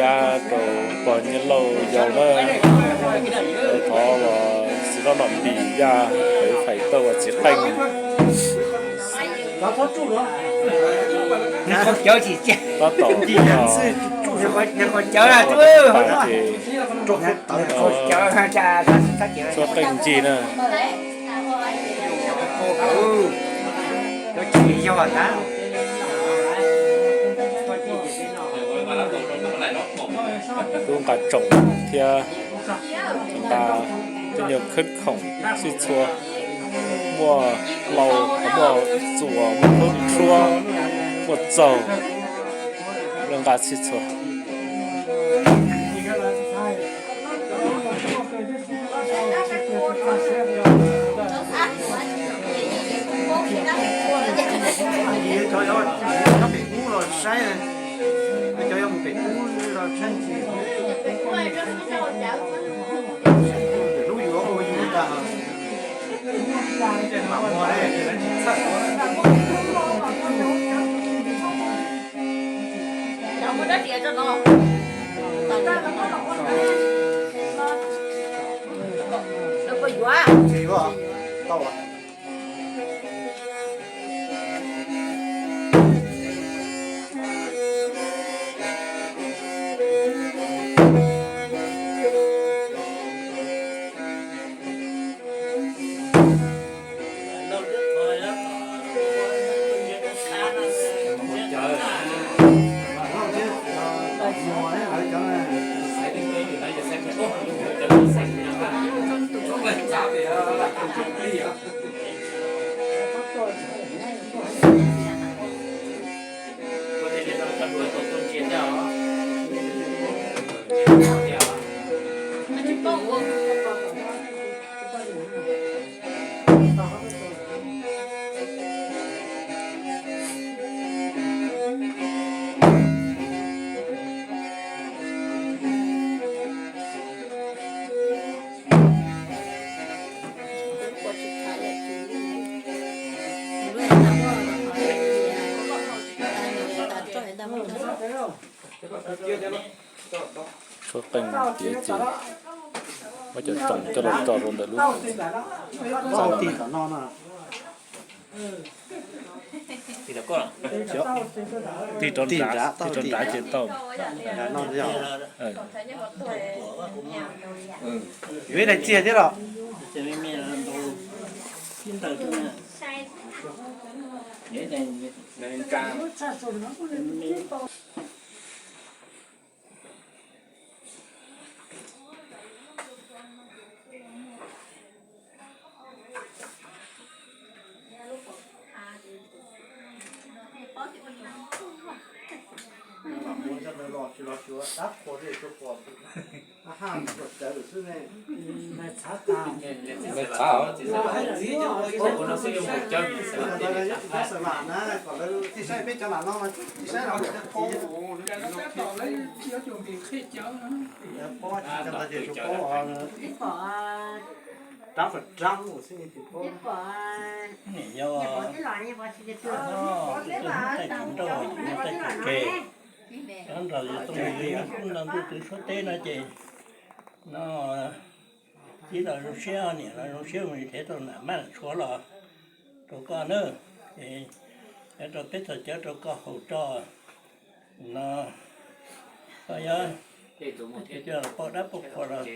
Rau pog Nyiaj Lauj yau na, thov los txiv hlob Nom Npis Yaj pem fais tau uas txiv qeej. Tab tom ces tshuab qeej ncig na. Lub nqa tsoom thiab nqa tej nyuag khawb khoom xwb txhua, muaj hlau, muaj txuas, muaj khawb tshuab, muaj txaug, lub nqa txhij txhua. Cov yuav mus pem ub los saib, cov yuav mus pem ub los saib ntsis. Lub yuav ua yus tag. Tau. Tshuab qeej tiav ces muab cov tsoom coj los tso rau ntawm lub txaj no. Tig rau nrad, tig rau nrad ces tau. Yuav ib daim txiag thiab los? Niam yau, no, tus hlub thaij tsis nrauj, tus hlub thaij tsis tseg, nrog yus tau yus yus hlub nrog ntuj twv suab teb no ces, no, txiv los zoo siab, niam los zoo siab, mus nrhiav tau nam maj tshuav los rau koj nawb. Ces rau peb txhos cav rau koj haus tso no, koj yuav coj los pauj dab pauj qhua los,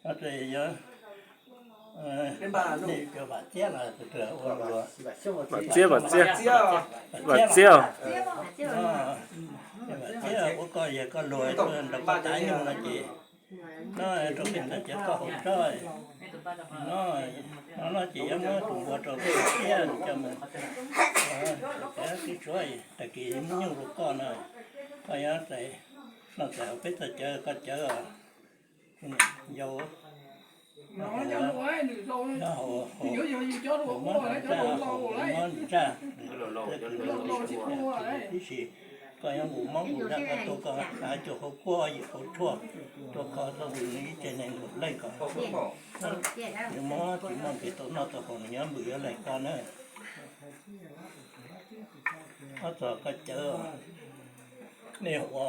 no ces yuav nej cov vam txiab los ua luag. Vam txiab, vam txiab, vam txiab. Vam txiab ua koj yawg koj luag nrog koj tav nyuj no ces, no rau peb txhos cav koj haus tso. No, no ces yuav muab tus npua rau peb txhos cav coj mus, tsis tshuav, tag kis muab nyuj rau koj no, koj yuav no txawm haus peb txhos cav koj cawv yau. Nyob hauv, hauv, hauv mob ntsaj, hauv mob ntsaj, tib si, koj yuav mus mob mus ntsaj koj tuaj koj hnav cuag hauv kuab yim hauv tshuaj, tuaj kho tau nws ib tse neeg nkaum leej ko. Nws mob tsis muaj nqis tau noj tau haus nws nyob npws yuav lees koj na. Ob txog koj cawv, nej ua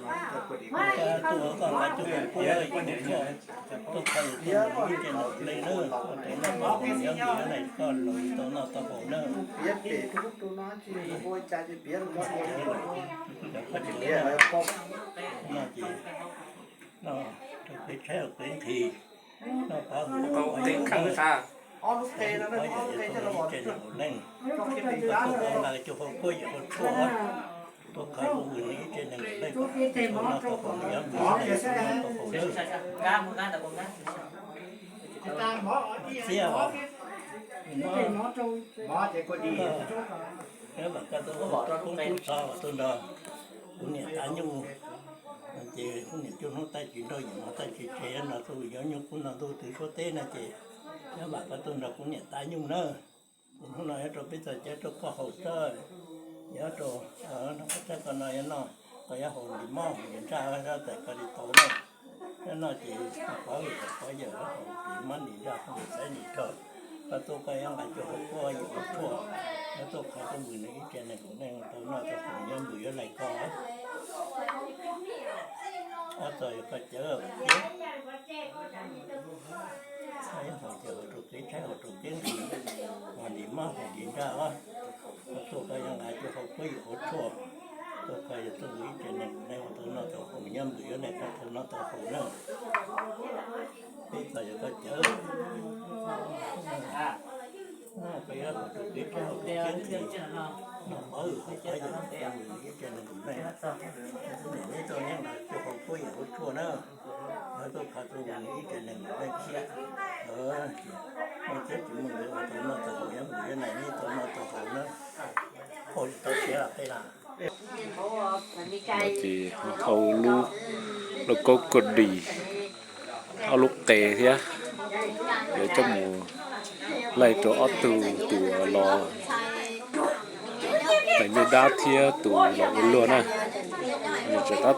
Koj tuaj koj nqa cov hauv kuab yuav tshuaj tuaj kho yus txoj mus ib tse neeg ple na, koj tau noj tau haus nyob mus yuav lais koj los tau noj tau haus na. Cov koj tseem no ces noj rau kev tshaib rau kev nqhis, noj pov hwm pov yawm, pov yawm yog txoj mus ib tse neeg nkaum leej, koj tuaj koj nqa cov hauv kuab yuav hauv tshuaj tuaj kho txoj mus nws ib tse neeg nkaum leej kom tau noj tau haus nyob mus yuav lais koj los tau haus na. Txiab os, nyob vam koj tuaj ua tub koob tub xov tuaj nrog kuv niam tav nyuj, ces kuv niam cuaj hnub tab tsis nrog yawm mos tab tsis tsev no tuaj yuav nyuj kub no ntuj twg suab teb no ces nyob vam koj tuaj nrog kuv niam tav nyuj na. Tus hnub no yuav rau peb txog cav rau koj haus tsawb, yuav rau noj koj tsawb koj no yuav noj, koj yuav haus ntim mob haus ntim ntsaj sab tais koj li tau na. Nyob no ces pov hwm pov yawm haus ntim mob ntim ntsaj haus xaiv ntim rog, koj tuaj koj yuav nqa cov hauv kuab yuav hauv tshuaj, yuav tuaj kho txoj mus nws ib tse neeg nkaum leej tau noj tau haus nyob mus yuav lais koj. Ob txog yog koj cawv tiab, koj yuav haus ces haus rau kev tshaib haus rau kev nqhis, haus ntim mob haus ntim ntsaj os. Koj tuaj koj yuav nqa cov hauv kuab yuav hauv tshuaj, tuaj kho yus txoj mus ib tse neeg nkaum leej tau noj tau haus nyob mus yuav lais koj tau noj tau haus na. Peb txog yog koj cawv, koj yuav haus rau kev tshaib haus rau kev nqhis, noj pov hwm haus pov yawm txoj mus nws ib tse neeg nkaum leej. Kuv niam neb tuaj nyob no cov hauv kuab yuav hauv tshuaj na, yuav tuaj kho txoj mus nws ib tse neeg nkaum leej thiab. Muaj thiab tsis muaj nkawd ua tau noj tau haus nyob mus yuav lais neb tau noj tau haus na. Haus tsis tau siav peb lawm. No ces hau lub lauj kaub kos dis, ob lub qe thiab,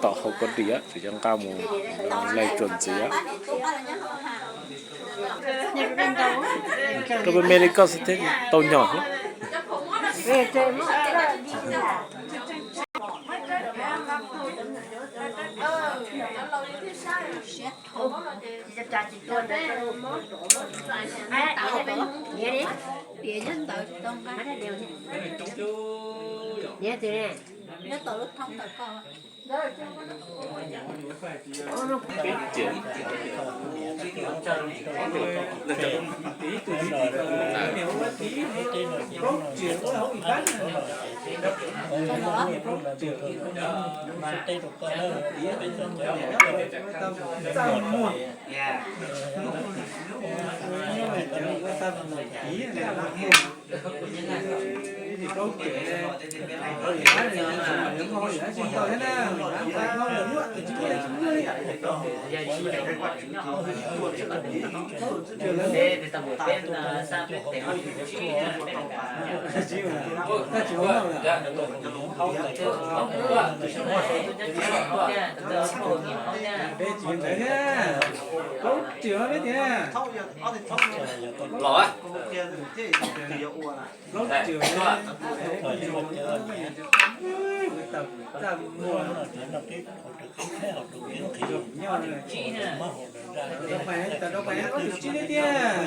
yuav coj mus laij rau ob tug tus los tais nyuj dab thiab tus los ua luag na. Nws tseem tab tom hau kos dis, tseem yuav nqa mus laij tsuas ntxiv. Rau peb me li koj xwb thiab tau nyom thiab. Plaub triệu peb tiag. Plaub triệu. Tau muaj nyob, tau rau pais plaub triệu li tiag.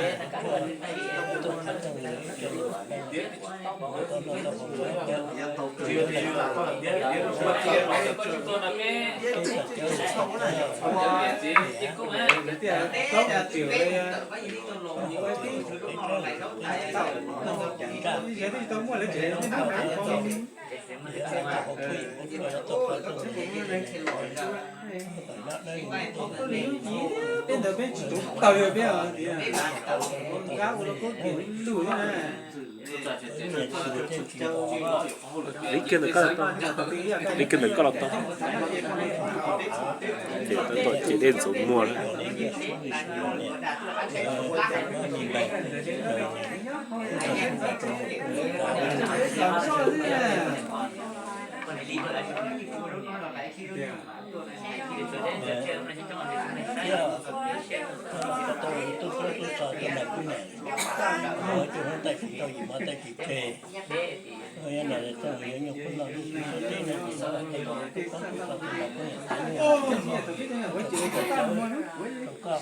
Plaub triệu li. Tib tsis tau muaj lawv tsev, peb ntawd peb tsis tuav taws li peb os, tias nkab ua lub kub kiag lug thiab na. Li kiag ntawm koj los tau, li kiag ntawm koj los tau. Ces tau tom ces dej ntxuav muag lawm. Thiab tau tub tub tub txog rau nram kuj niam, coj hnub tais tsis tau yim mov tais tsis tseg. Yog ntawd txoj mus yuav nyuj kub no tub tub teb no ces tub tub txog rau nram kuj niam tais nyuj, tub tub txog rau koj,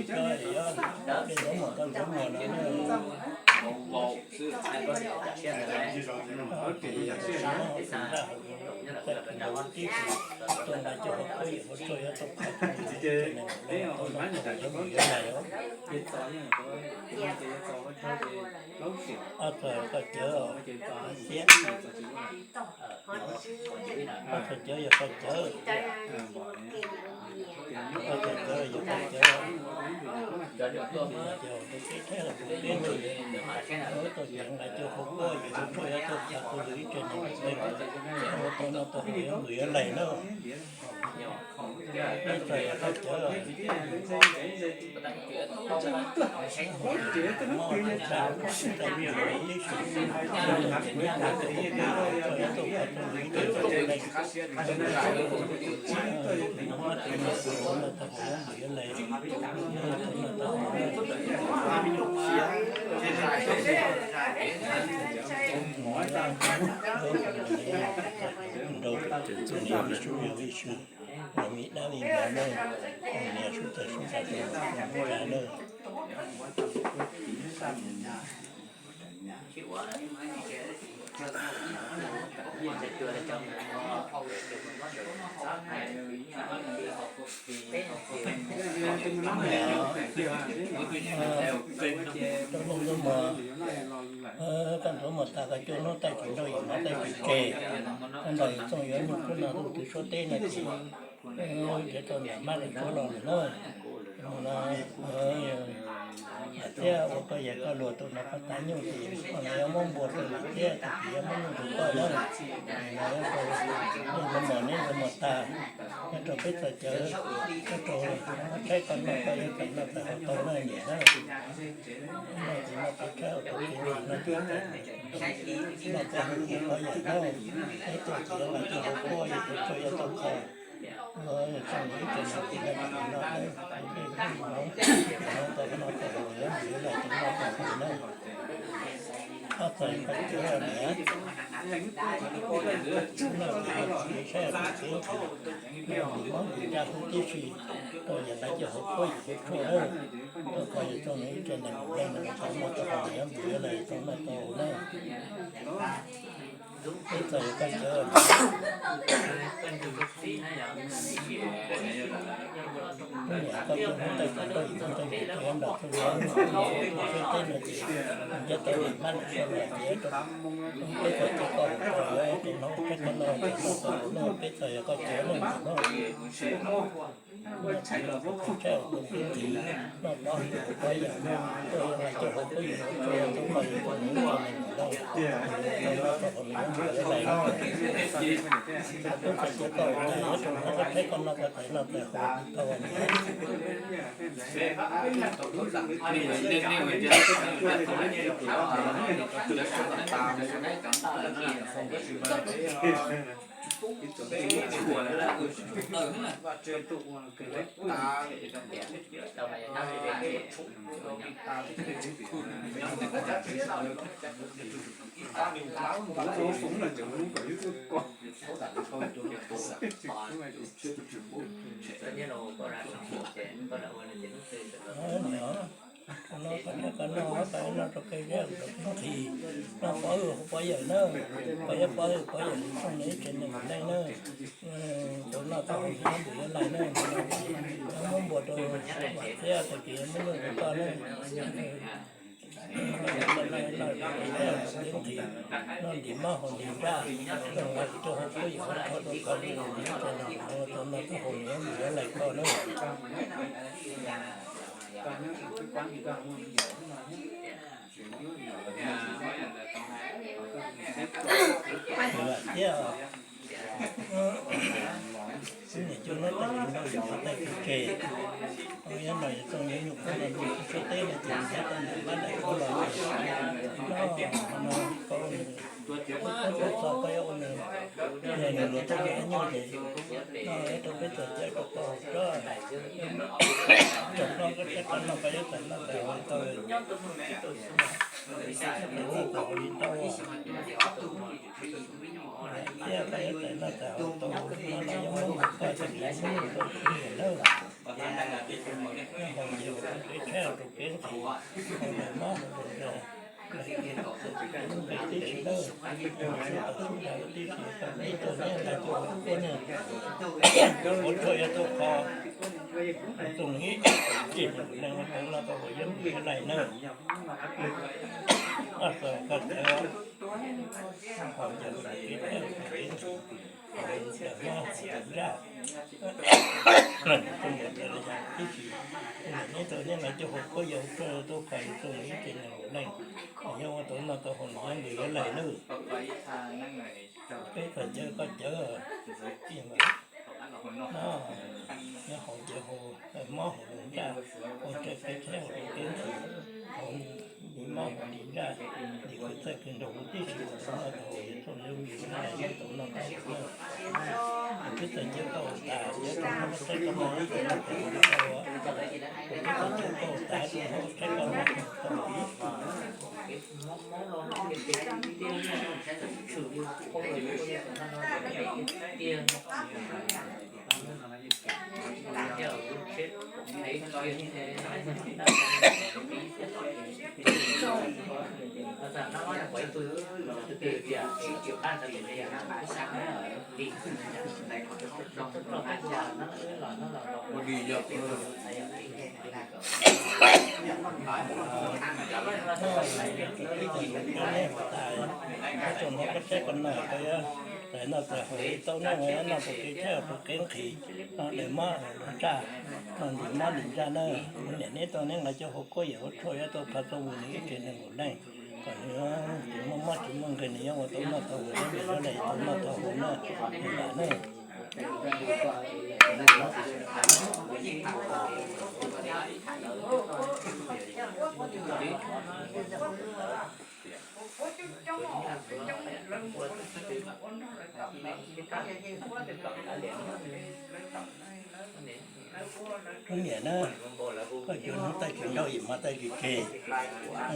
coj yuav tej ntxuav muag koj ntxuav muag no na. Tib si tuaj nqa cov hauv kuab yim hauv tshuaj yuav tau phaj tau nws tau noj tau yuav mus yuav lais os. Ob txog koj cawv, xiab. Ob txog cawv yog koj cawv. Ob txog cawv yog koj cawv. Ces tus peb thaij los tus peb ntawd, ua tau tias nqa cov hauv kuab yim hauv tshuaj yuav tau phaj tau nws ib tse neeg mus lais, ua tau noj tau haus yuav mus yuav lais na. Ib txog yog koj cawv. Rau tus txuj nqa me sub yog vij sub, yog me dab me npawg na, nias sub tawg sub txha rau tus nqa na. Rau ntawm ntxuav muag, koj ntxuav muag tas koj coj hnub tais tsis nrau yim mov tais tsis tseg, koj nrog yus txooj yuav nyuj kub no tus twg suab teb no ces nrhiav tau niam mab niam suav los lawm na. Thiab ua koj yawg koj luag tus no koj tais nyuj ces koj no yuav muab npua rau lawm thiab tus twg yuav muab nyuj rau koj na. Ntxuav muag neb ntxuav muag tas, nyob rau peb txog cawv, nyob rau tshaib koj noj koj yuav tau noj tau haus tau na niam na. Noj ces noj tau tshaib, haus tau kev, noj ces noj tau haus tau yam na. Peb tuaj ces yuav nqa cov hauv kuab yim hauv tshuaj yuav tau kho. Txoj mus ib tse neeg ces noj tsis noj na, noj tau noj tau haus yuav mus yuav lais tau noj tau haus na. Ob txog koj cawv niam, noj ces noj tsis tshaib tsis kev, noj ntim mob ntim nraj huv tib si, tau yam nqa cov hauv kuab yim hauv tshuaj na. Tau kho yus txoj mus ib tse neeg mus lais no tau noj tau haus yuav mus yuav lais tau noj tau haus na. Ib txog yog koj cawv, niam koj coj hnub tais tsis nrau yim mov tais tsis tseg nrog txog yuav nyuj kub no tus suab teb no ces nrhiav tau niam mab niam suav los ces rau peb txog ces koj haus tau yuav rau hnub tshaib koj noj ces noj tau haus na, peb txog yog koj cawv noj ntawm no. Noj tsis noj tau tshaib tau kev ntxiv, noj pov hwm pov yam, tuaj yuav nqa cov hauv kuab yim hauv tshuaj yuav tau kho yus txoj mus ib tse neeg mus lais, tau noj tau haus nws yuav mus yuav lais na. Tub txog cawv koj tais yuav rau hnub koj tshaib koj noj koj tais noj tais haus tau niam. Niam, qhov no koj noj, koj noj rau koj zeb, koj nqhis, noj pov hwm pov yawm na, koj yuav pov hwm pov yawm txog nws ib tse neeg mus lais na. Tau noj tau haus yuav mus yuav lais na, muab npua rau vam thiab tau ces yuav muab nyuj rau koj na. Noj ntim mob haus ntim nraj, rau hauv kuab yim hauv tshuaj rau koj, ib tse neeg tau noj tau haus yuav mus yuav lais koj na. Thiab xib niam cuaj hnub tag kis nrauj yus qhov tais kis ke, nyob no yus txooj yus nyuj kub no ntuj txug teb no ces nws thiaj tau nram pab daim kub los no, no koj ua nws, koj txhob koj yuav ua nws, nws luag txoj kev nyuj ces no rau peb txawm cawv rau koj tso, tsom no koj saib koj noj koj yuav txais noj txais haus li tau, txais noj txais haus li tau, thiab koj yuav txais noj txais haus tau no los yeej muab mus koj txoj kev nyuj rau txhua yam lawm. Nyob hauv ces ua rau kev tshaib rau kev nqhis, hauv daim mob hauv daim ntsaj, lub npe tib si lawm, xub tau xub nrad tib si, ib tug neb nqa cuaj hauv kuab ne, ua tshuaj yuav tau qhov txoos ib cim neeg ua tau noj tau haus yeej yog laim na. Koj txawj koj txawj, haus ces ua rau kev tshaib rau kev nqhis, haus ces mob haus ntsaj. Txoos npaum ntawd los yog tib si, neb tau neb nqa cuaj hauv kuab yuav ua tshuaj yuav tau qhov txoos ib cim neeg ua laim, yog ua tau noj tau haus nws yeej yog laim na. Peb txawj cawv koj cawv, nyob hauv ces haus mob haus ntsaj, ua rau kev tshaib ua rau kev nqhis, haus li mob haus li ntsaj, li kwv txawj kwv nraug huv tib si ua tau noj tau haus, yog txooj yog yus tau noj tau haus na. Peb txawj cawv koj tas, cawv rau hauv tsheb koj maj, peb txawj cawv koj tas rau hauv tsheb koj maj tau. Koj txhob noj koj saib koj noj, koj yuav txais noj txais haus li tau na, noj rau kev tshaib rau kev nqhis, no daim mob daim ntsaj, no ntim mob ntim ntsaj na. Kuv niam neb tau neb nqa cov hauv kuab yam ua tshuaj yuav tau qhov txoos mus nws ib tsev neeg ua laim, kom nws tsis muaj mob tsis muaj nqhis, nws yuav ua tau noj tau haus, nws yuav tau noj tau haus na, nws lam na. Koj niam na, koj cuag hnub tab sis nrauj yim hmo tab sis tseg,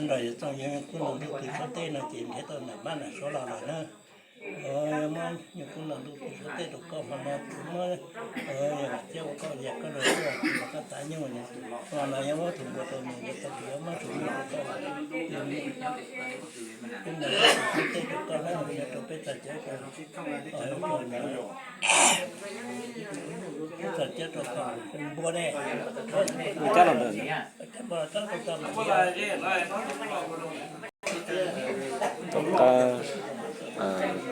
nrog yus txooj yus nyuj kub noj ntuj tw suab teb no ces nrhiav tau nam mab nam suav los lawm na. Yog muab nyuj kub noj ntuj tw suab teb rau koj hmo no, muab, yog vam thiab ua koj yam koj los, koj tav nyuj no, yog muab tus npua rau nws, tau yuav muab tus nyuj rau koj, kub noj ntuj tw suab teb rau koj na, rau peb txhais cawv rau, peb txhais cawv rau koj npua ne. Tom qab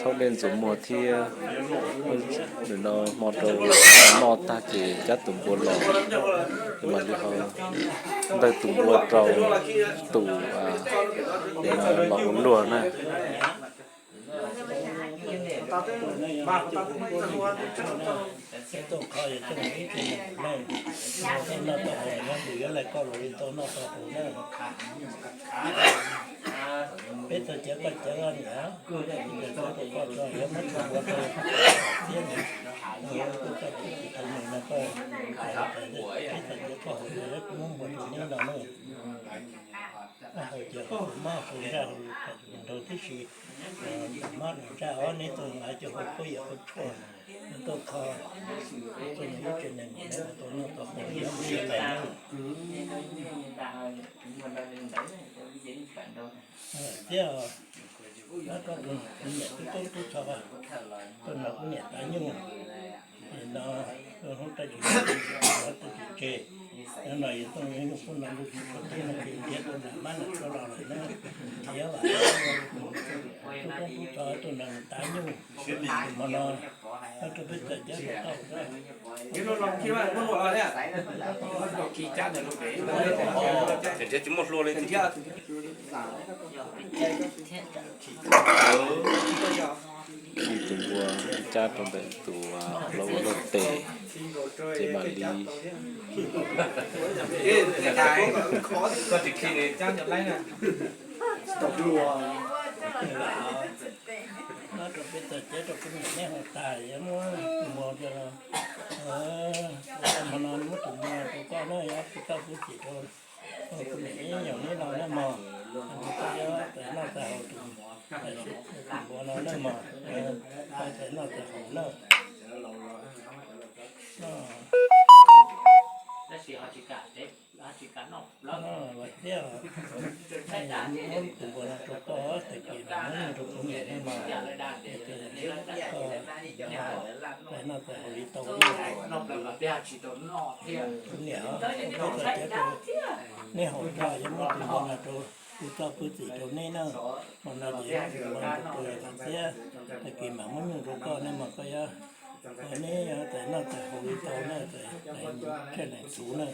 rhaub dej ntxuav muag thiab, nim no hmo rau noj tag ces cab tus npua los, ces mam li ho ntawg tus npua rau tus, nim no los ua luag na. Tuaj qhov yog tuaj ib tug neeg, noj tau haus nyob nws yuav laij koj los li tau noj tau haus na. Peb txhais cawv koj cawv niam, peb txhais cawv rau koj tso, yuav muab tus npua rau thiab nws, nws yuav kuj txawj txhais cawv nws no koj, peb txhais cawv koj haus, yuav kuj muab npua rau neb no na. Haus ces haus mob haus ntsaj haus nraug tib si, mob ntsaj os, neb tuaj nqa cov hauv kuab yam ua tshuaj, tuaj kho, tuaj nrog ib tsev neeg mus nrhiav tau noj tau haus, nrhiav mus nrhiav lais na. Thiab, koj kuv niam tub tub tub txho, koj nrog kuv niam tav nyuj, nim no Hnub tag kis, hnub tag kis tseg, hnub no yog tuaj yug tuaj no ntuj tsis tshua teb no ces ntiav tuaj nram mab nram tshuaj los lawm na. Ntiav vam tub koob tub tsov tuaj nrog nws tav nyuj, tus hmo no rau peb txawm cab rau tau. Tsis muaj hlua li. Ib tus npua cab rau ntawm tus hlau ua luaj tes, ces mam li rau peb txawm cab rau peb niam neb haus tas, muab tus npua rau, hmo no muab tus npua rau koj na, yog peb txoj peb txim rau kuv niam ib yam li no na mog. Koj yuav txawm noj txawm haus tus npua no na mog, koj txawm noj txawm haus na. Thiab muab tus npua no rau koj, tag kis mam muab rau kuv niam na mog, es koj txawm noj txawm haus li tau. Kuv niam, peb txawm cab rau neb haus tag, yuav muab tus npua no rau kuv txoj peb txim rau neb na. Hmo no ces muab tus npua no rau kuv niam thiab, tag kis mam muab nyuj rau koj na mog, koj yuav, neb yuav txawm noj txawm haus li tau na, txawm tshiaj lees txhuv na.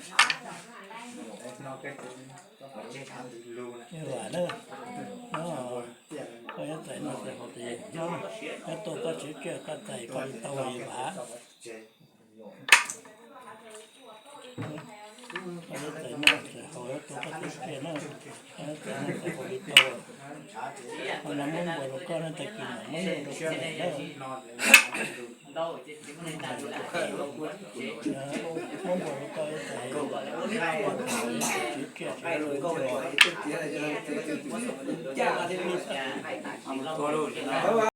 Vam na, koj yuav txawm noj txawm haus ces nyob, yuav tuaj koj tsev tsiaj koj txais koj li tau es vam. Koj yuav txawm noj txawm haus, yuav tuaj koj tsev tsiaj na, koj yuav txawm noj txawm haus li tau. Hmo no muab npua rau koj na, tag kis mam muab nyuj rau kuv niam na. Muab npua rau koj txais, tsev tsiaj tsev